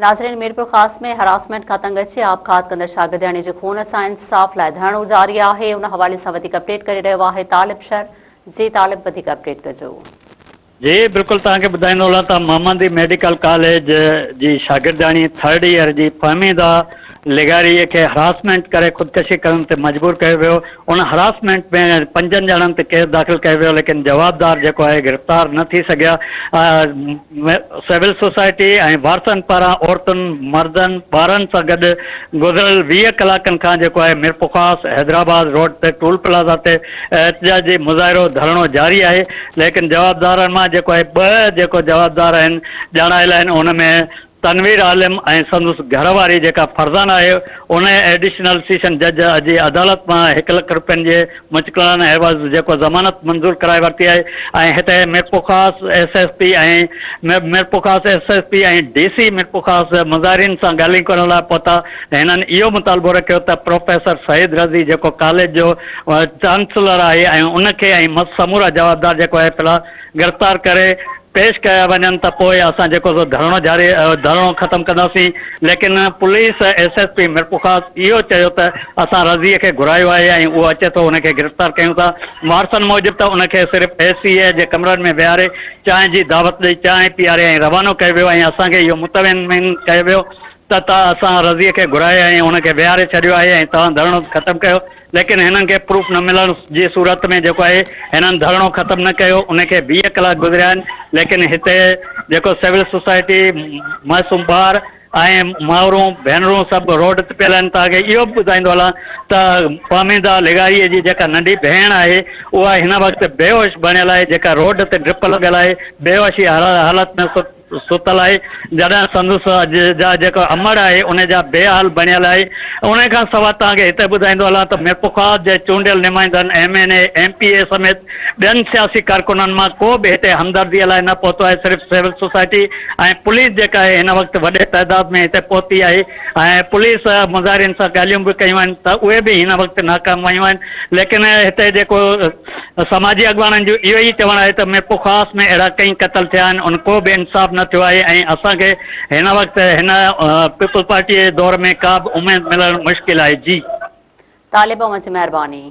ناظرين ميرپورخاص ۾ هراسمينٽ کان تنگ اچي آپگهات ڪندڙ شاگردياڻي جي خون سان انصاف لاء ڌرڻو جاري آهي ان حوالي سان وڌيڪ اپڊيٽ ڪري رهيو آهي طالب شر جي طالب وڌيڪ اپڊيٽ ڪجو. جي بلڪل توهان کي ٻڌائيندو هلان ته محمدي ميڊيڪل ڪاليج جي شاگردياڻي ٿرڊ ايئر جي فهميده لغاري کي هراسمينٽ ڪري خودڪشي ڪرڻ تي مجبور ڪيو ويو ان هراسمينٽ ۾ پنجن ڄڻن تي ڪيس داخل ڪيو ويو ليڪن جوابدار جيڪو آهي گرفتار نه ٿي سگهيا سول سوسائٽي ۽ وارثن پاران عورتن مردن ٻارن سان گڏ گذريل 20 ڪلاڪن کان جيڪو آهي ميرپورخاص حيدرآباد روڊ تي ٽول پلازا تي احتجاجي مظاهرو ڌرڻو جاري آهي ليڪن جوابدارن مان جيڪو آهي ٻه جيڪو جوابدار آهن ڄاڻايل آهن ان ۾ تنوير عالم ۽ سندس گهر واري جيڪا فرزانه آهي ان ايڊيشنل سيشن جج جي عدالت مان هڪ لک رپين جي مچڪلن عيوض جيڪو ضمانت منظور ڪرائي ورتي آهي ۽ هتي Mirpurkhas S S P ۽ Mirpurkhas S S P ۽ D C Mirpurkhas مظاهرين سان ڳالهيون ڪرڻ لاء پهتا ته هنن اهو مطالبو رکيو ته پروفيسر سعيد رضي جيڪو ڪاليج جو چانسلر آهي ۽ ان کي ۽ سمورا جوابدار جيڪو آهي في الحال گرفتار ڪري پيش ڪيا وڃن ته پوء اسان جيڪو سو ڌرڻو جاري ڌرڻو ختم ڪنداسين ليڪن police S S P Mirpurkhas اهو چيو ته اسان رضي کي گهرايو آهي ۽ اهو اچي ٿو ان کي گرفتار ڪيون ٿا وارثن موجب ته ان کي صرف اي سي اي جي ڪمرن ۾ ويهاري چانهه جي دعوت ڏئي چانهه پياري ۽ روانو ڪيو ويو ۽ اسان کي اهو مطمئن ڪيو ويو ته ته اسان رضي کي گهرائي ۽ ان کي ويهاري ڇڏيو آهي ۽ توهان ڌرڻو ختم ڪيو ليڪن هنن کي پروف نه ملڻ جي صورت ۾ جيڪو آهي هنن ڌرڻو ختم نه ڪيو ان کي 20 ڪلاڪ گذريا آهن ليڪن هتي جيڪو سول سوسائٽي معصوم ٻار ۽ مائرون ڀينرون سڀ روڊ تي پيل آهن توهان کي اهو به ٻڌائيندو هلان ته فهميده لغاري جي جيڪا ننڍي ڀيڻ آهي اها هن وقت بيهوش بڻيل آهي جيڪا روڊ تي ڊرپ لڳل آهي بيهوشي حالت ۾ ستل آهي جڏهن سندس جا جيڪو امڙ آهي ان جا بي حال بڻيل آهي ان کان سواء توهان کي هتي ٻڌائيندو هلان ته ميرپورخاص جي چونڊيل نمائندن M N A M P A سميت ٻين سياسي ڪارڪنن مان ڪو به هتي همدردي لاء نه پهتو آهي صرف سول سوسائٽي ۽ پوليس جيڪا آهي هن وقت وڏي تعداد ۾ هتي پهتي آهي ۽ پوليس مظاهرين سان ڳالهيون به ڪيون آهن ته اهي به هن وقت ناڪام ويون آهن ليڪن هتي جيڪو سماجي اڳواڻن جو اهو ئي چوڻ آهي ته ميرپورخاص ۾ اهڙا ڪئين قتل ٿيا آهن ان ڪو به انصاف نه ٿيو آهي ۽ اسان کي هن وقت هن پيپلز پارٽي جي دور ۾ ڪا به اميد ملڻ مشڪل آهي جي. طالب اوهان جي مهرباني.